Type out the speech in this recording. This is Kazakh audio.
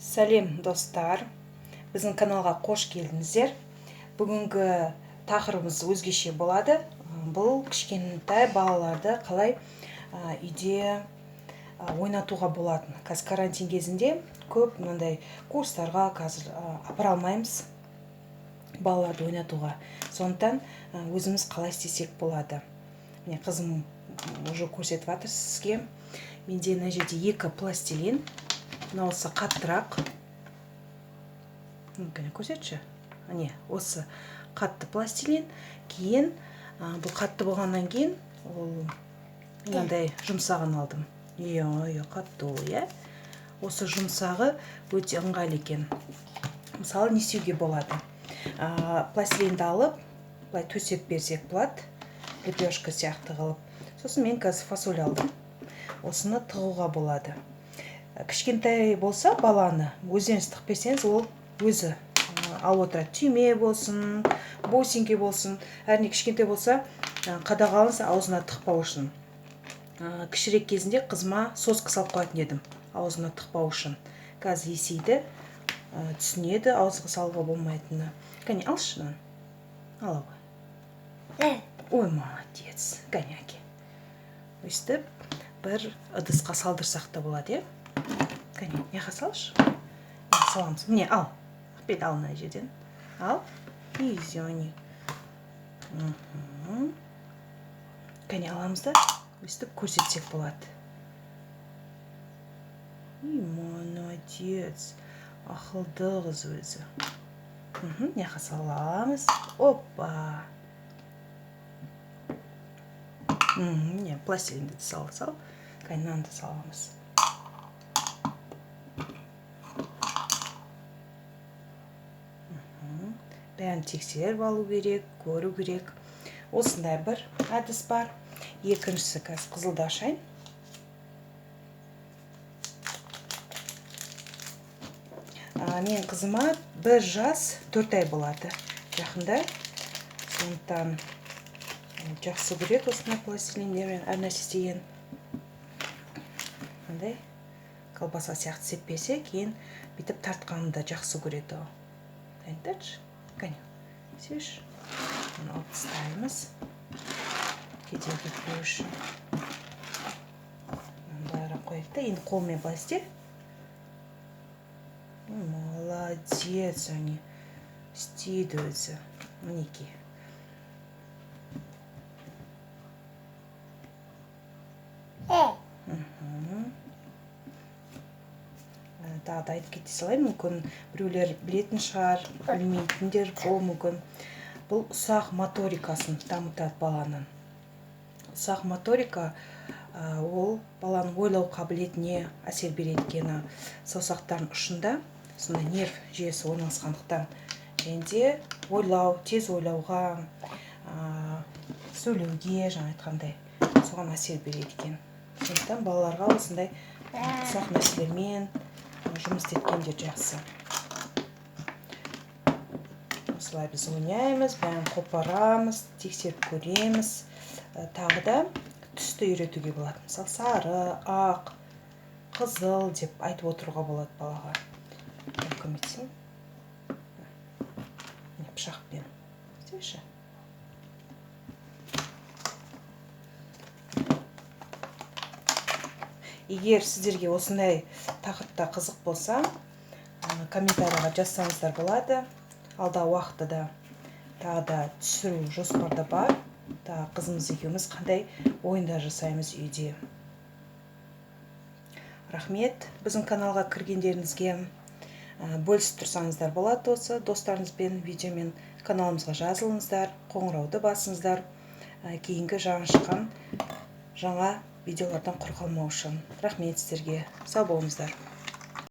Сәлем, достар! Біздің каналға қош келдіңіздер. Бүгінгі тақырыбымыз өзгеше болады. Бұл кішкентай балаларды қалай үйде ойнатуға болатын. Қазір карантин кезінде көп мынандай курстарға қазір апара алмаймыз балаларды ойнатуға. Сондықтан өзіміз қалай істесек болады. Міне, қызым уже көрсетіп жатыр сізге. Менде мына жерде екі пластилин. Мынаусы қаттырақ. Кәне, көрсетші. Міне, осы қатты пластилин. Кейін бұл қатты болғаннан кейін ол мынандай жұмсағын алдым. Иә, иә, қатты ол, иә. Осы жұмсағы өте ыңғайлы екен. Мысалы, не істеуге болады? Пластилинді алып, былай төсеп берсек болады, лепешка сияқты қылып. Сосын мен қазір фасоль алдым. Осыны тығуға болады. Кішкентай болса баланы өздеріңіз тығып берсеңіз, ол өзі алып отырады. Түйме болсын, бусинка болсын. Әрине, кішкентай болса, қадағалаңыз аузына тықпау үшін. Кішірек кезінде қызыма соска салып қоятын едім аузына тықпау үшін. Қазір есейді, түсінеді ауызға салуға болмайтынын. Кәне, алшы мынаны. Ала ғой. Ой, молодец. Кәне, әке. Өйстіп бір ыдысқа салдырсақ та болады, иә? Кәне, мына салшы. Саламыз. Міне, ал. Ақбел, ал мына жерден. Ал. Изяни. Кәне, аламыз да, өйстіп көрсетсек болады. И молодец. Ақылды қыз өзі. Мына саламыз. Опа. Міне, пластилинді де сала сал. Кәне, мынаны да саламыз. Бәрін тексеріп алу керек, көру керек. Осындай бір әдіс бар. Екіншісі, қазір қызылды ашайын. Мен қызыма 1 жас 4 ай болады жақында. Сондықтан жақсы көреді осындай пластилиндермен әр нәрсе істеген. Мындай колбаса сияқты істеп берсе, кейін бүйтіп тартқанды да жақсы көреді ол. Кәне, кәне, сеш. Мұны алып тастаймыз. Кедергі кетпеу үшін. Мынаны былайырақ қояйық та, енді қолмен былай істе. Молодец, әне. Істейді өзі. Мінекей. Тағы да айтып кете салайын, мүмкін біреулер білетін шығар, білмейтіндер болуы мүмкін. Бұл ұсақ моторикасын дамытады баланың. Ұсақ моторика, ол баланың ойлау қабілетіне әсер береді екен. Саусақтардың ұшында сондай нерв жүйесі орналасқандықтан, және де ойлау, тез ойлауға, сөйлеуге, жаңа айтқандай, соған әсер береді екен. Сондықтан балаларға осындай ұсақ нәрселермен жұмыс істеткен де жақсы. Осылай біз ойнаймыз, бәрін қопарамыз, тексеріп көреміз. Тағы да түсті үйретуге болады. Мысалы, сары, ақ, қызыл деп айтып отыруға болады балаға. Көмектесейін. Міне, пышақпен. Істеші. Егер сіздерге осындай тақырыпта қызық болса, комментарийға жазсаңыздар болады. Алдағы уақытта да тағы да түсіру жоспарда бар. Тағы қызымыз екеуміз қандай ойындар жасаймыз үйде. Рахмет біздің каналға кіргендеріңізге. Бөлісіп тұрсаңыздар болады осы достарыңызбен видеомен. Каналымызға жазылыңыздар, қоңырауды басыңыздар. Кейінгі жаңа шыққан жаңа видеолардан құр қалмау үшін. Рахмет сіздерге. Сау болыңыздар.